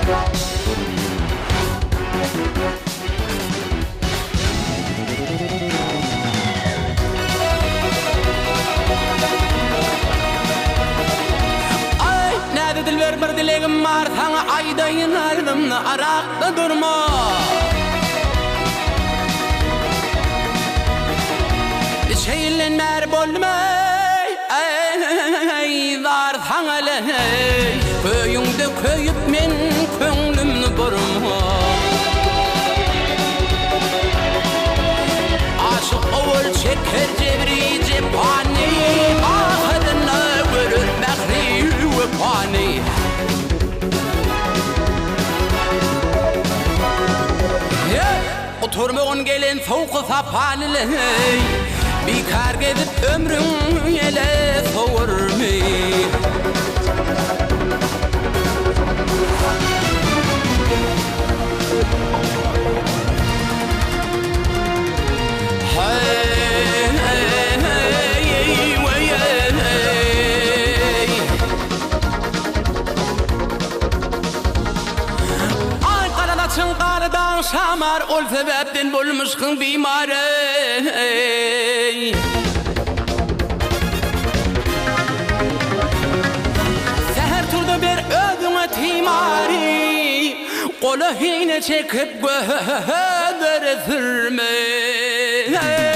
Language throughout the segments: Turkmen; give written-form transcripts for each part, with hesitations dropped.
Aý, näde dilber bir dilegim bar saňa aýdaýyn arzymny arakda durma. Içeýinden bäri boldum eý, eý, zar saňa leý. Köýüňde köýüp men köňlümni burma. Aşyk owal çeker jebri jepany, Ahyrynda görer mähri wepany. Oturmagyn gelen sowky sapany leý, Bikar gezip ömrüň ýele sowurmy. Aý garalaçyň gary daň şamar ol sebäpden bolmuşkyň bimar eý. Säher turda ber özüňe timary gola hine çekip gözlere sürme eý.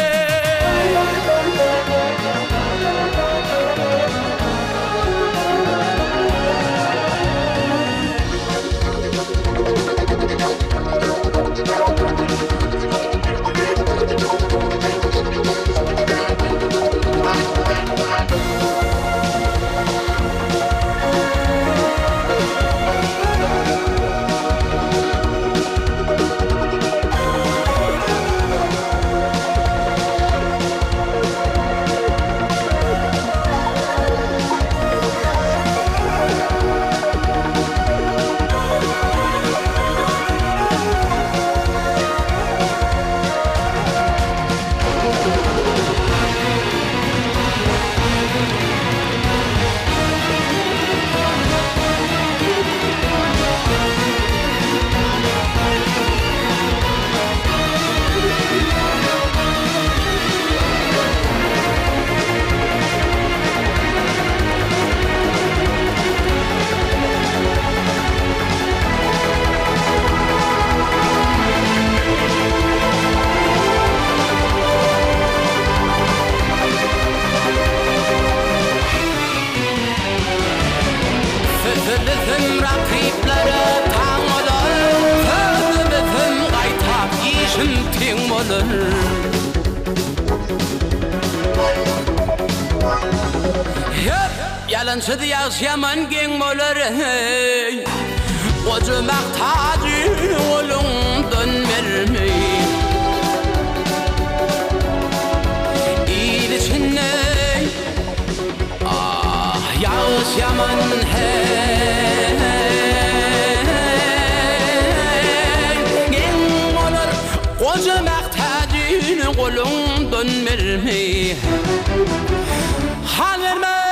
Sözümizem rakyplara taň bolar, Sözümizem gaýtap işim teň bolar. Ýalançyz ýagşy ýaman geň bolar heý. Goja magtajy goluňdan bermeý. Il içinde ah ýagşy ýaman heý. Geň bolar goja magtajyny goluňdan bermeý. Hal berme.